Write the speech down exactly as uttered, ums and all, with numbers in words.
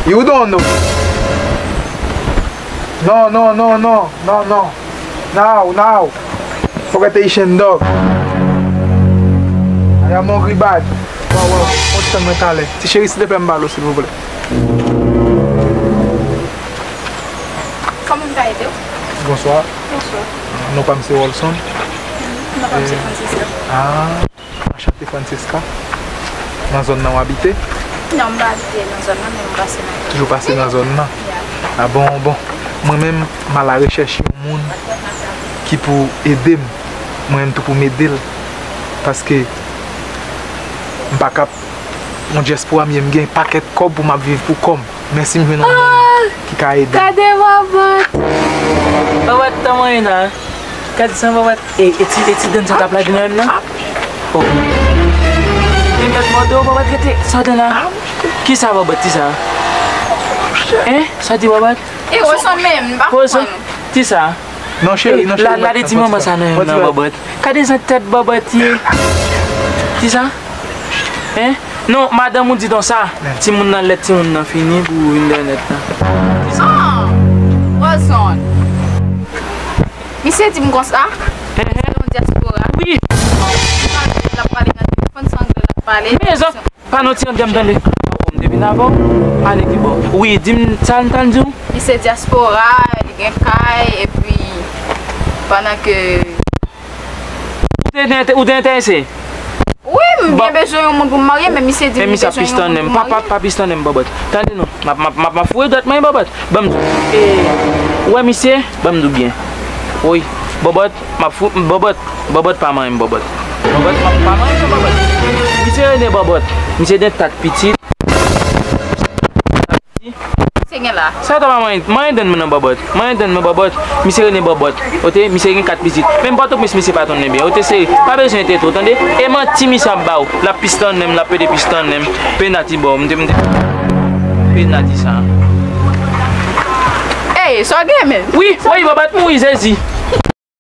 You don't know. No, no, no, no, no, no. Now, now. Forget Haitian dog. I am hungry bad. Waw, waw, mwen tann mwen talè. Ti cheri, silvouplè, m ba l ou, silvouplè. Kòman m ka ede w? Bonswa. Bonswa. Non pa m se Wolson. Non pa m se Francisca. Ah. Anchante Francesca. Nan zòn nan w abite? Non, m pa abite nan zòn nan, men m pase nan zòn. Toujou pase nan zòn nan? Yeah. Ah bon, bon. Mwen menm, m alarechèch yon moun ki pou ede m. Mwen menm tou pou m ede l. Paske m pa kap, yon dyaspora m ye, m gen pakèt kòb pou m ap viv pou kò m. Men si m jwenn yon moun ki ka ede m. Gade Bòbòt! Bòbòt, tan mwen la. Gad sa Bòbòt. E, e ti, e ti dan sa t ap lage nan menm nan? Oh. Li mèt mòde w Bòbòt, rete sa dan la. Kisa Bòbòt, kisa? Hein? Sa di Bòbòt? E Roson menm, m pa konprann. Kisa? Non cheri, non cheri. La, la de ti manman sa nan menm nan Bòbòt. Gade jan tèt Bòbòt ye. Kisa? Hein? Non, madanm ou di donk sa. Timoun nan lèd, timoun nan fini pou vin dèyè nèt la. Ah! Roson. Misye di m konsa. Misye yon dyaspora. Wi. L ap pale nan telefòn, se anglè l ap pale. Men zòt pa nan ti anglè m tande. M te vin avè w. Ale ki bò. Wi, di m sa m t al di w. Misye dyaspora, li gen kay, epi pandan ke Ou te, te, ou te enterese? Wi, m byen bezwen yon moun pou m marye, men misye di m li bezwen yon moun pou m marye. Men misye ap pistannen m. Pa, pa, pa pistannen m, Bòbòt. Tande non, m ap, m ap, m ap, m ap foure dwèt mwen, Bòbòt. Ban m di w. E, ou wè misye? Ban m di w byen. Wi, Bòbòt, m ap fou, Bòbòt, Bòbòt pa manyen m, Bòbòt. Bòbòt, m ap pa manyen m, Bòbòt. Misye rele Bòbòt. Misye gen kat pitit. Misye gen la. Sa ta pa manyen, manyen dan mwen nan Bòbòt. Manyen dan mwen Bòbòt. Misye rele Bòbòt. Ote, misye gen kat pitit. Menm Pòtoprens misye pa tonnen byen. Ote, se pa bezwen tete w, tande? E manti misye ap ba w. L ap pistannen m, l ap pede pistannen m. Penati bò, m te, m te. Penati sa. Ey, sa w gen menm? Wi, wi, Bòbòt mouri, Jezi.